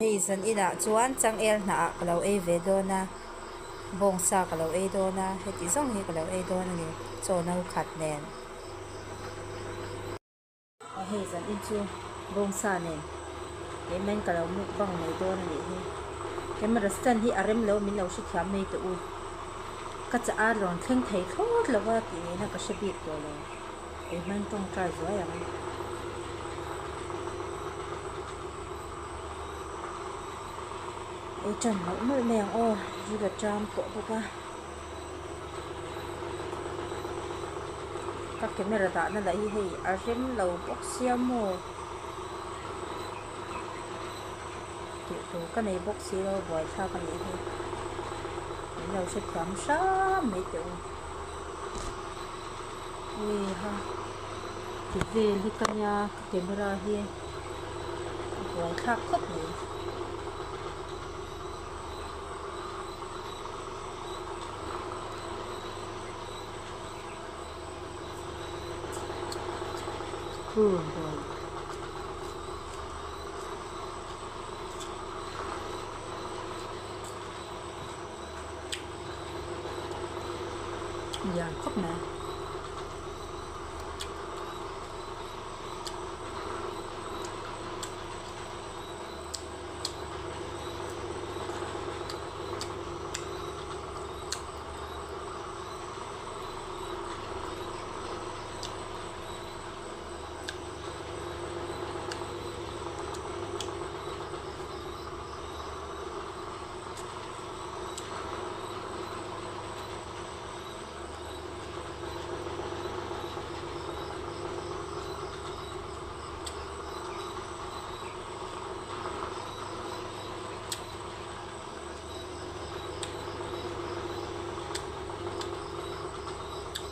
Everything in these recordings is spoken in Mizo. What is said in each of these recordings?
Hei zan inah chuan changel hnah ah ka lo ei ve dawn a, bawngsa ka lo ei dawn a, heti zawng hi ka lo ei dawn a ni, chaw no khat nen. Aw hei zan in chu bawngsa nen keimah in ka lo mukbang mai dawn a nih hi. Camera stand hi a rem lo min lo hrethiam mai teh u. Ka chah a rawn thleng thei thlawt lo a tih ngeina ka hre bik tawh lo. Keimah in tawngtai zuai ang. Ei tan mawlh mawlh mai ang aw ril a ṭam tawh bawk a ka camera dahna lah hi hei a rem lo bawk sia maw tih tur ka nei bawk si lo buaithlak a nih hi min lo hrethiam hram mai teh u. Heiha ti vel hi ka nia ka camera hi a buai thlak khawp mai. Purun dawn. Lian khawp mai.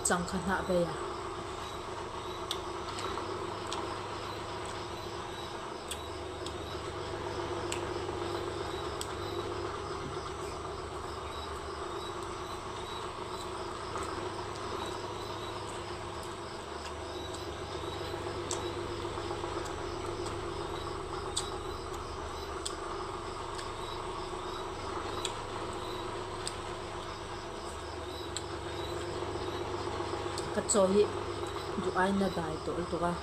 Changkha hnah vei a. Ka chaw hi duh aiin a dai tawh lutuk a.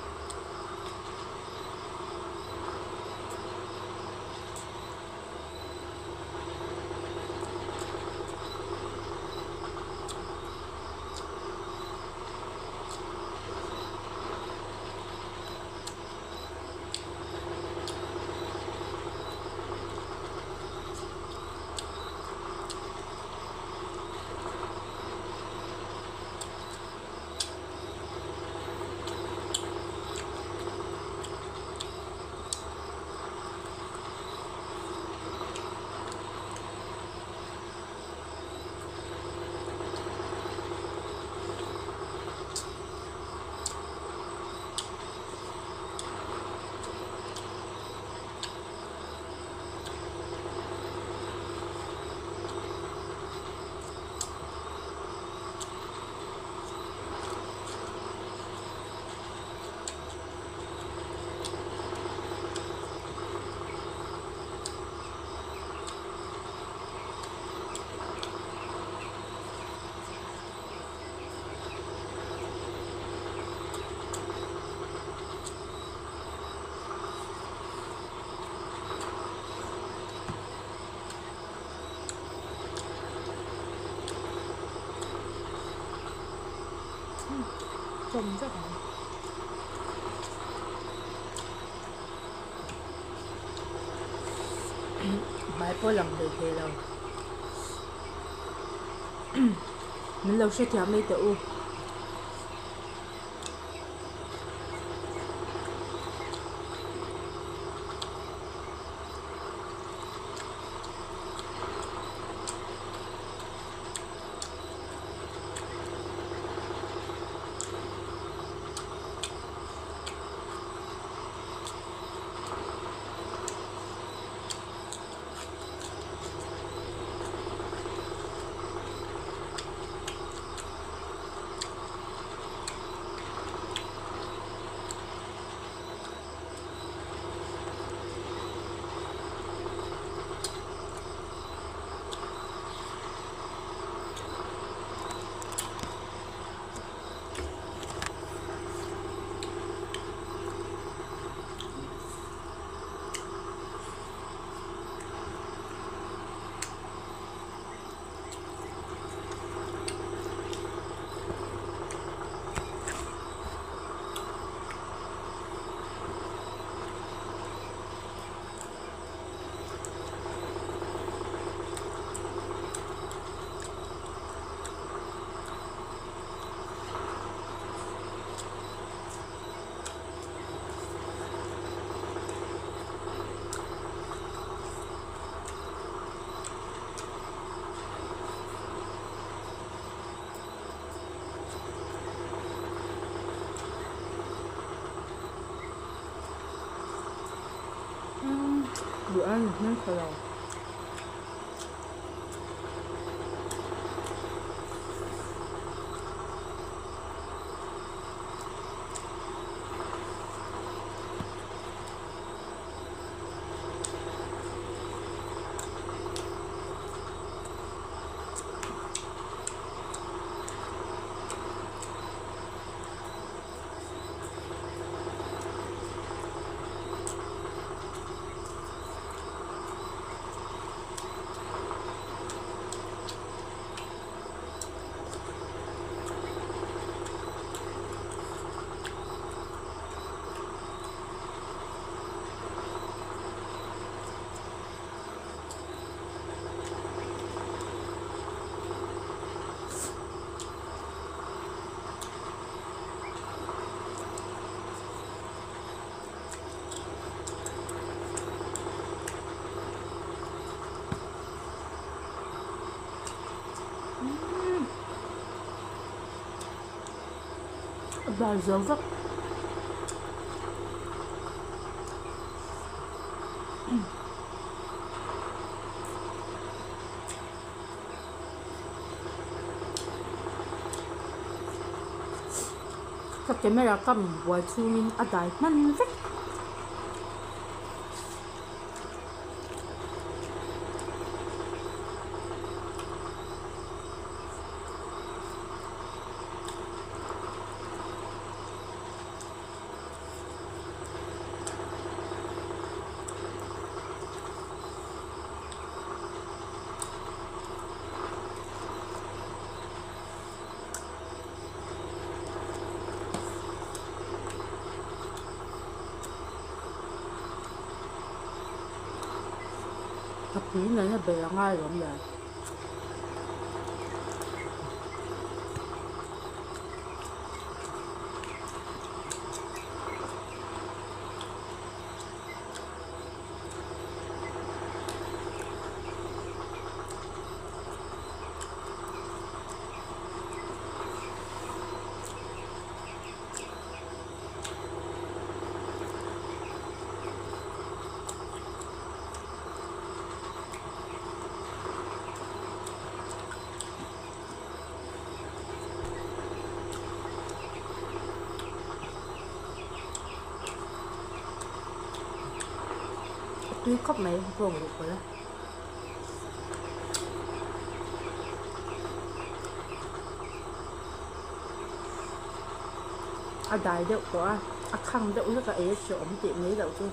Chawm vek ang. Hmai pawh lang hlei thei lo. Min lo hrethiam mai teh u. Duh aiin a hming tha lo. A bal zo vak. Ka camera kam buai chhungin a dai hman vek. Ka pui nana ber a ngai lo awm lo. A tui khawp mai bawng ruh pawlh a. A dai deuh tawh a, a khang deuh hlek a ei a hreawm tih mai loh chu.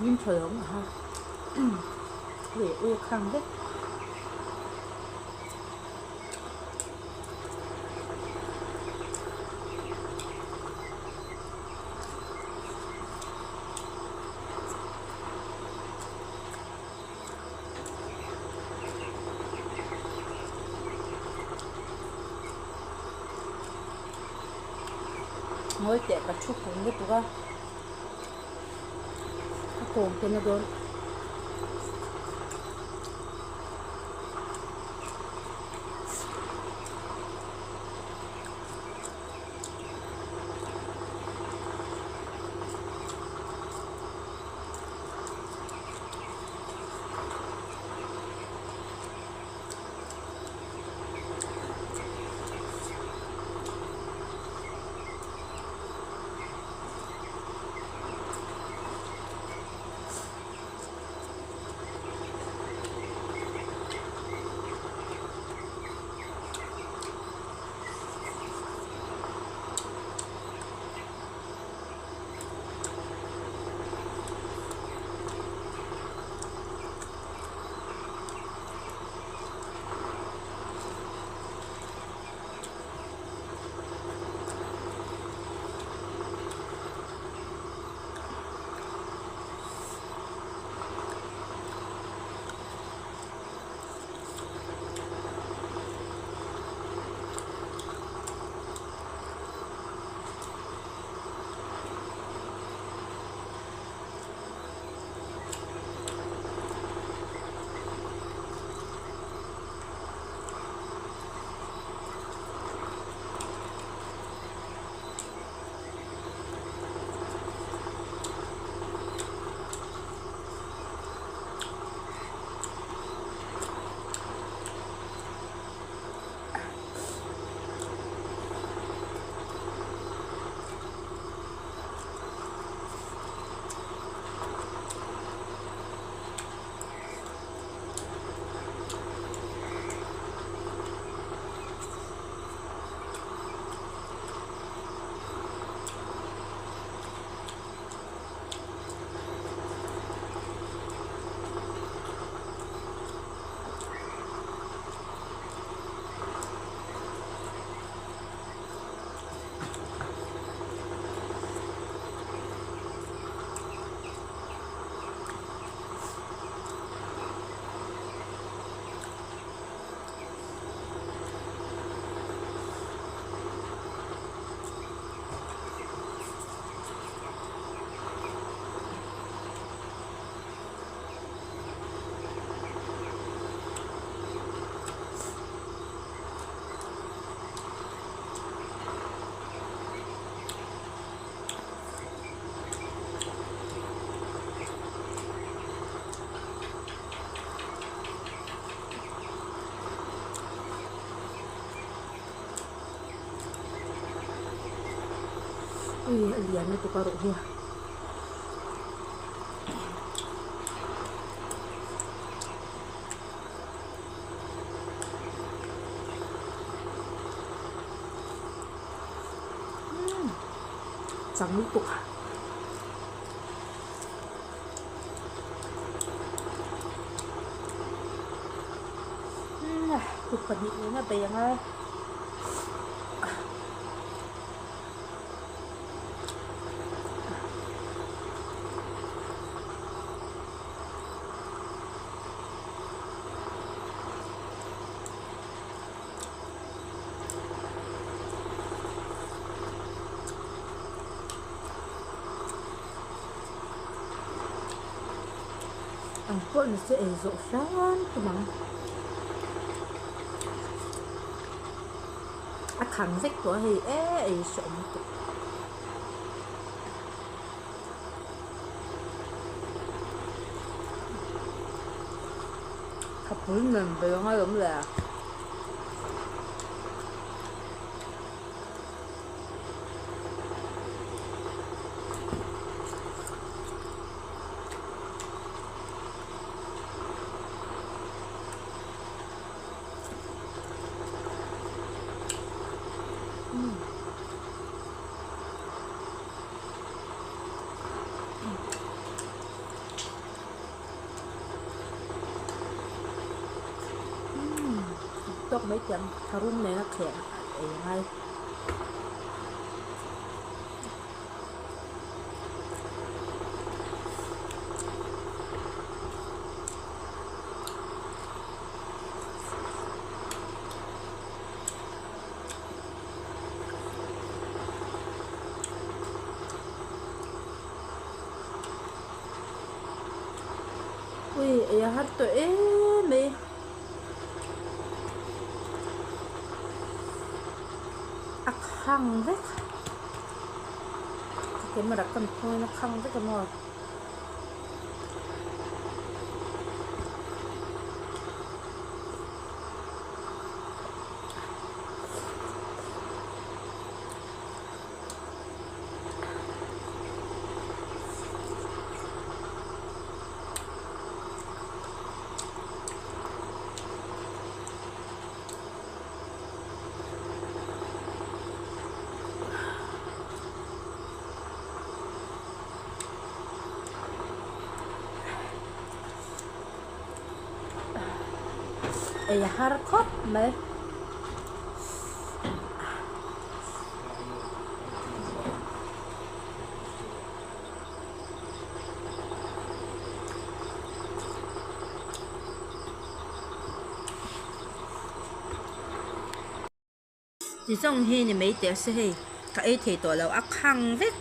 Hlim tha lo ang ha ui ui khang vek. Ngawi teh ka thu pung lutuk a a kawm te na dawn. Ui a lian lutuk a ruh hi. Chang lutuk. Kut pahnih nena bei ang a. Ang pawh ni chu ei zawh hram tum ang. A khang vek tawh a hei e ei hreawm lutuk. Thapui nen bei anga awm leh a. Tawk mai teh ang tharum nena thleh ei a ngai. Ui ei a har tawh em mai. A khang vek. Ka camera kan phawiin a khang vek a maw. Ei a har khawp mai. Ti zawng hi ni mai teh se hei ka ei thei tawh lo a khang vek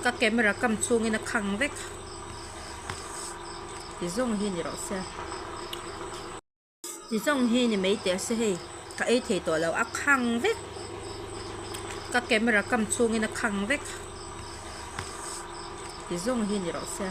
ka camera kam chhungin a khang vek ti zawng hi ni rawh se. Ti zawng hi ni mai teh se hei ka ei thei tawh lo a khang vek ka camera kam chhungin a khang vek ti zawng hi ni rawh se.